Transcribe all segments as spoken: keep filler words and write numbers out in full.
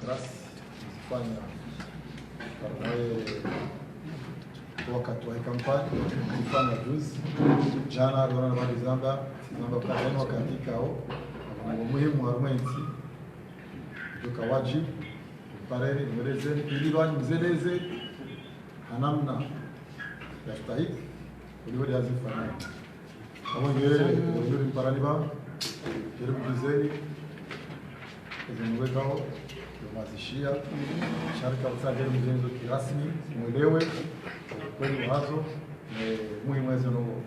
Basi, zifanya, eh, wakati wa kampani, zifanya juzi, jana, rona na badi zamba, zamba kwa heno wakati kao, ngo muhimu wa rumwensi, ndoka wajibu, pareni, mwelezeni, ili wani mzeleze, ha namna ya stahiki, kuliko ya zifanya. Abo nge, nge mparani ba, ngeri kudizeni, eze mwekao, yo mazishia, sha rika utsa ngeri mzenzo kirasmi, mwelewe, kweli wazo, ne muhimu eze nogo.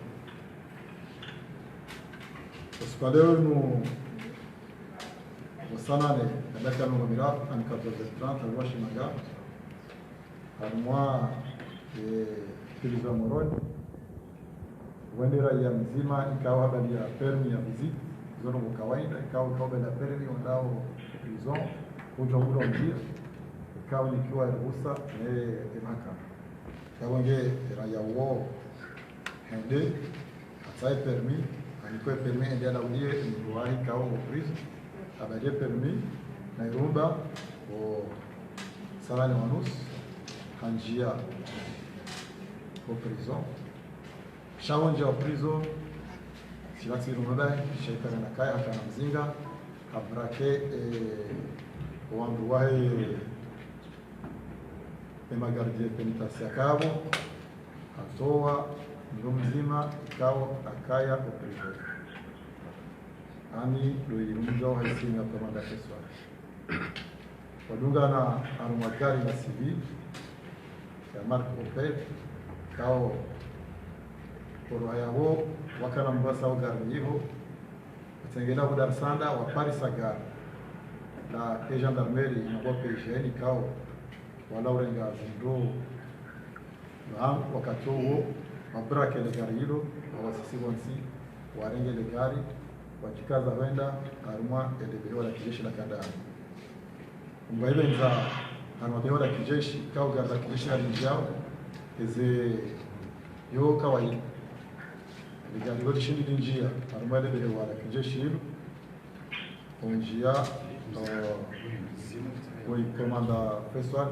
Usiku wa leo nu, wo saa nane, na dakika mengo miraru, ani quatorze heures trente, alwa shimanga, harumwa, eh, prison Moroni. Wende raia mdzima, ikao habari ya permis ya visite, izo ndo kawaida, ikao kabla ya permis, wandao prison, udjo ulo njia, ikao nikiwa ruhusa, ne, ne mahakama. Ikao nge raia wo, hende, atsahe permis, anikwe permis, hende adaulie, mndru wahe ikao wo prison, habari ya permis, na irumba, wo saa nane wa nusu, hanjia, wo prison. Sha wo ndjia wo prison, shila tsiru mabaya, sha ikana na kaya, hakana mzinga, habrake, eh, wandru wahe, eh, magardien pénitentiaire kabo, hatowa, ndo mdzima, ikao, akaya, wo prison. Ani, ndo irumdjo, haisini, ya commandant Feswali. Wadungana harumwa gari la civil ya marque Opel, ikao oroha yabo wakana mbasa wo gari iho, watsengela ku Dar Sanda, waparisa gari la e gendarmerie na bo P G N ikao wala urenga zindru. Naam, wakati uwo, wabrake le gari ilo, wawasisi wontsi, warenge le gari, wadjikaza hwenda, harumwa ele behewa la kijeshi la Kandahari. Ngwaibenza, harumwa behewa la kijeshi, ikao gari la kijeshi la lindjiao, eze yo kawaida. Le gari lo lishindi lindjia, harumwa ele behewa la kijeshi ilo, ondjia, eh, oyi commandant Feswali,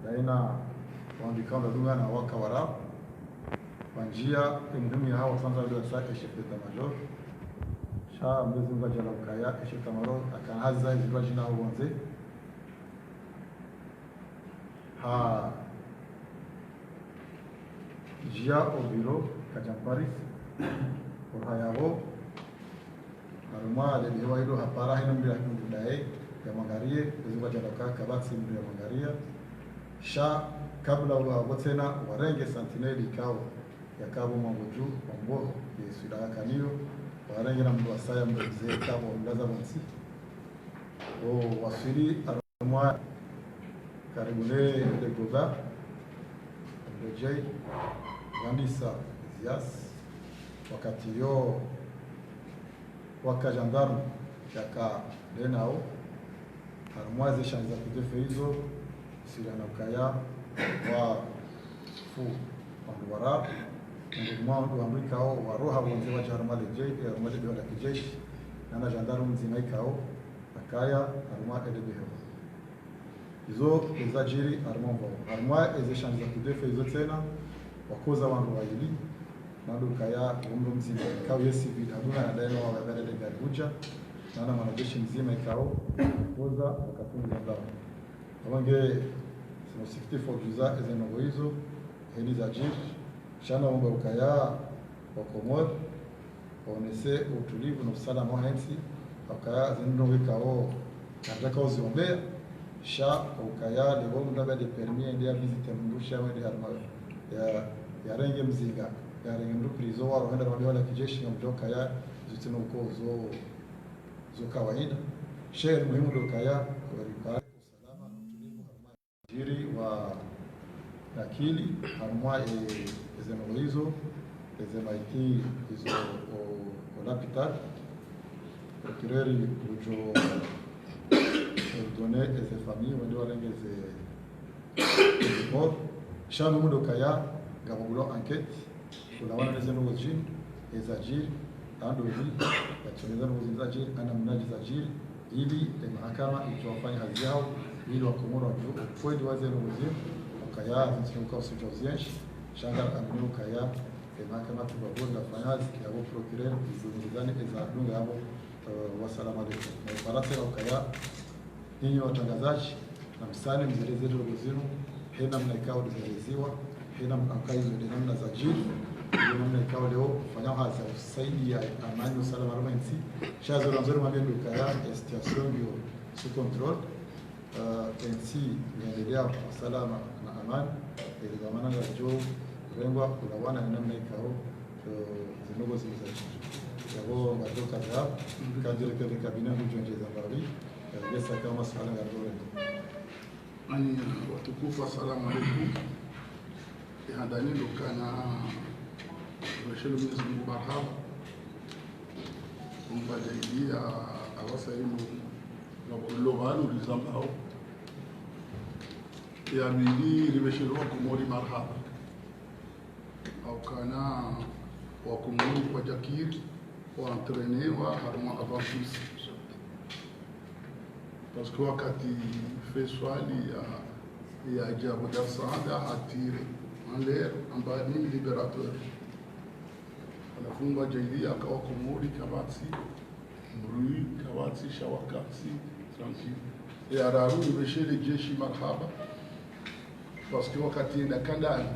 daina wandru ikao ndo wadungana waka wararu, wandjia, e muhimu ya hawo sanza ndo sa e chef d'état-major, sha Mwenyezi Mungu hadjaanlia ukaya, e chef d'état-major, hakana hazi zahe zindru wadjina wo wandze, ha, djia o bureau, kadja mparisa, oroha yabo, harumwa le behewa ilo hapara hena mndru ya kundu daye, ya mwangariye, ezi wadjana ka, kapvatsi mndru ya mwangariya. Sha, kabla wa, wo tsena, warenge sentinelle ikao, yakabo mwango dju, wa mboho, ye swida yakaniyo, warenge na mndru wasaya mndru mze, kabo mlaza wontsi. O, waswili, harumwa, karibu ne, le goba, mndru djei, wandisa, ziasi, wakati yo, waka gendarme yaka ndenao, harumwa ze shandji za kudefe izo, sirana ukaya, wafu, wandru wararu, wandru mwa, wandru ikao, waroha wandze wadja harumwa le djei, eh, harumwa le behewa la kijeshi, na na gendarme mdzima ikao, akaya, harumwa ele behewa. Izo ezadjiri harumwa mvao. Harumwa eze shandji za kudefe izo tsena, wakoza wandru wayili, na ndo ukaya wo mndru mdzima, ikao ye civil, hadungana daye no wabebele le gari udja, na na mwanajeshi mdzima ikao, koza wakati mdzima ndao. Abo nge, sino sikitifu wa djuza eze ndrongoo izo, heli zadjiri, sha na womba ukaya, wa Komori, waonese utulivu no usalama wahe ntsi, ukaya zinu ndrongoo ikao, kandza kao ziombea, sha ukaya leo mndru abade permis ende ya visite mndru sha wende harumwa, ya, yarenge mzinga, yarenge mndru prison, warohenda harumwa behewa la kijeshi, ngamdjo ukaya, zutsi no uko zo, zo kawaida. Sha muhimu ndo ukaya, kwa usalama no utulivu harumwa djiri wa nakili, harumwa, eh, eze ndrongoo izo, eze maiti izo o, o lapitali, procureur udjo ordonner eze famille, wende warenge eze, eze corps. Sha no mndru ukaya, ngapvo bulo enquête, kulawana neze ndrongoo zinu, ezadjiri, ha ndrongoo, yatsoneza ndrongoo zinu zadjiri, ha namnadje zadjiri, Ili emahakama idjo wafanya hazi yawo, ili Wakomori wadjuwe ukweli wa zendrongoo zinu, ukaya zinu zinu ukaya usudjuwa zienshi, sha ngari amini ukaya emahakama tibaburi ngafanya hazi, yapvo procureur, izungulizane, eza dunga yapvo, eh, wassalamu alaikum. Na iparase ukaya, nyinyi watrangazadji, namsale mzieleze zendrongoo zinu, he namna ikao zieleziwa, he namna ikao izo nde namna zadjiri, he namna ikao leo ufanya hazi ya usaidia amani, usalama harumwa entsi. Sha zo ngamzoni mwa bendru ukaya, e situation yo sous contrôle, eh, entsi yendelea kwa salama na amani, eh, ngamana ngadjo rengwa ulawana ni namna ikao, eh, zendrongoo zinu zadjiri. Yapvo ngadjo kaza, kadiri kele kabina ngudjo ndjeza mbali, eh, yesa kama suala ngadjo rengwa. Ani, eh, watukufu, assalamu alaikum. Ihandani ndo ukana, riveshelo Mwenyezi Mungu marahaba. Mumba djaidi ya, awasa inu, lo, lo pvanu lizambao. Ya pvili, riveshelo Wakomori marahaba. Ukana Wakomori kwadjakiri, wa entraîner wa harumwa aventure. Parce que wakati Faisal ya, yadja pvo Dar es Salaam, hatire en l'air, amba mimi libérateur. Halafu mumba djaidi ya ka Wakomori kapvatsi, bruit, kapvatsi, sha wakati, tranquille. E ya raru, riveshele jeshi marahaba. Parce que wakati yenda kandani,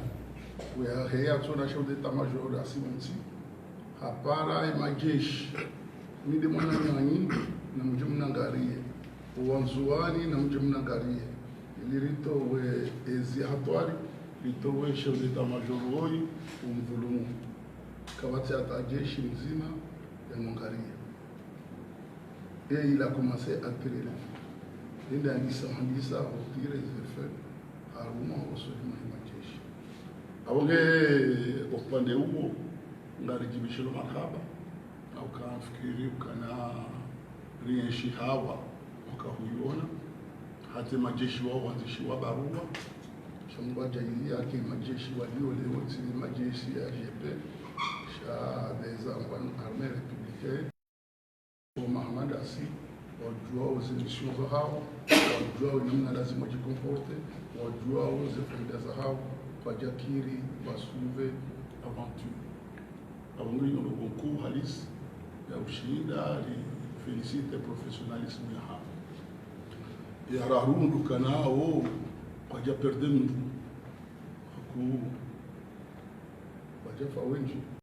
uya heya tsona chef d'état-major ya simonti, hapara emajeshi, mi nde mwananyanyi, namdje mnangariye. Wandzuwani, namdje mnangariye. Ili ritowe ezi hatwari, ritowe chef d'état-major woyi, umdhulumu. Kapvatsi hata jeshi mdzima yamwangariye. Et il a commencé à tirer les feux. Yende handisa, handisa, hutire ze feux, harumwa hosoni mwa emajeshi. Apvo nge upvande uwo, ngaridjibishelo marahaba, na uka mfikiri ukana rienshi hawa, waka huyona, hata emajeshi wawo wandzishiwa barua, sha mumba djaidi ya ke majeshi walio leo, tsi majeshi ya G P, sha des armées républicaines. Wa Mahamadasi, wadjuwao ze missions zahawo, wadjuwao namna lazima wadjicomporter, wadjuwao ze faida zahawo, kwadjakiri, wasuve, aventure. Apvo nge iyo ndrongoo nkuu halisi, ya ushinda, ri féliciter professionnalisme yahawo. Ya raru ndo ukana wo, kwadja perdre mndru. Haku, kwadjafa wendji.